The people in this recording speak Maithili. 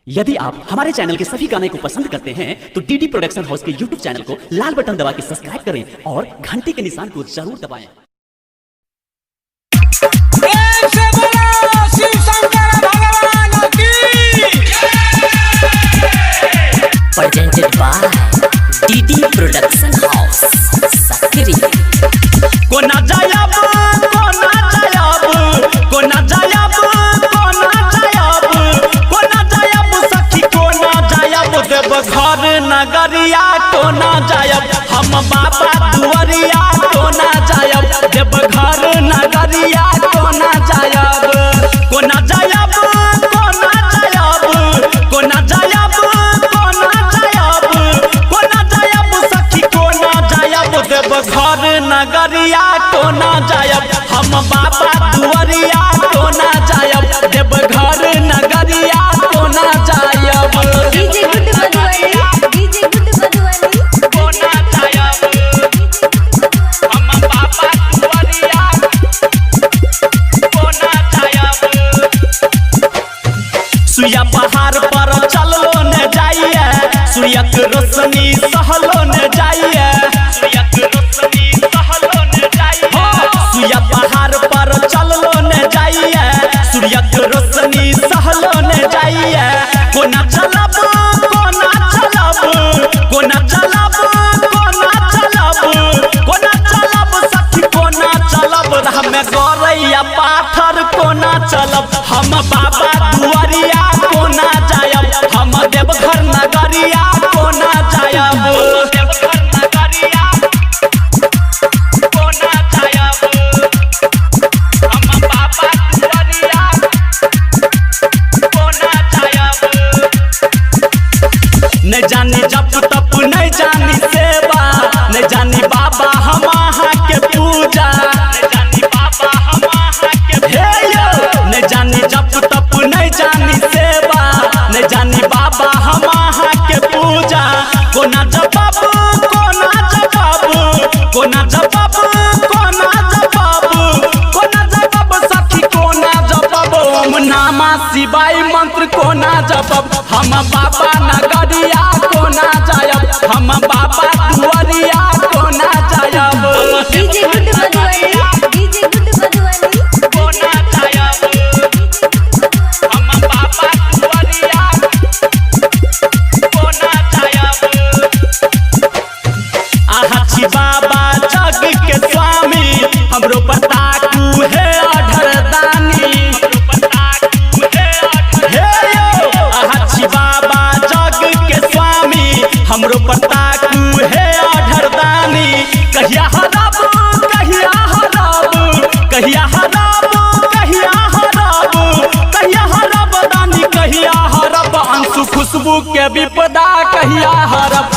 यदि आप हमारे चैनल के सभी गाने को पसंद करते हैं तो डीडी प्रोडक्शन हाउस के यूट्यूब चैनल को लाल बटन दबा के सब्सक्राइब करें और घंटी के निशान को जरूर दबाएं। प्रेम से बोलो शिव शंकर भगवान की। Presented by DD Production House, Sakri. कोना जायब, कोना जायब, कोना जायब, कोना जायब, कोना जायब सखी, कोना जायब देव घर नगरिया, कोना जायब हम बाबा दुआरिया, कोना जायब देव घर नगरिया, कोना जायब, कोना जायब, कोना जायब, कोना जायब, कोना जायब, कोना जायब सखी, कोना जायब देव घर नगरिया, कोना जायब हम बाबा दुआरिया, कोना जायब देव घर नगरिया, कोना जायब। DJ good Madhubani, DJ good Madhubani, कोना जायब हम बाबा दुआरिया, कोना जायब। सुइया पहाड़ पर चललो न जाइए, सूर्यक रोशनी सहलो न जाइए, सूर्यक रोशनी सहलो न जाइए, सुइया पहाड़ पर चललो न जाइए, सूर्यक रोशनी सहलो न जाइए। कोना चलब, कोना चलब, कोना चलब, कोना चलब, कोना चलब सखी, कोना चलब हमें गौरैया पाथर, कोना चलब हम बाबा दुआरिया, कोना जायब हम देवघर नगरिया, कोना जायब देवघर नगरिया, कोना जायब हम बाबा दुआरिया, कोना जायब। नहीं जानी जप तप, नहीं जानी सेवा, नहीं जानी बाबा हम अहाँ के पूजा, नहीं जानी बाबा हम अहाँ के, हे यो, नहीं जानी जप तप, नहीं जानी सेवा, नहीं जानी बाबा हम अहाँ के पूजा। कोना जपब, कोना जपब, कोना जपब, कोना जपब, कोना जपब सखी, कोना जपब ओम नमः शिवाय मंत्र, कोना जपब हम बाबा नगरिया, कोना जायब हम बाबा दुआरिया, कोना जायब। DJ good Madhubani, DJ good Madhubani, कोना जायब हम बाबा दुआरिया, कोना जायब। आहा छी बाबा जग के स्वामी, हमरो बताकू हे अढरदानी, हे यो, आहा छी बाबा जग के स्वामी, हमरो बताकू हे अढरदानी। कहिया हरब, कहिया हरब, कहिया हरब, कहिया हरब, कहिया हरब दानी, कहिया हरब अंशु खुशबू के विपदा, कहिया हरब।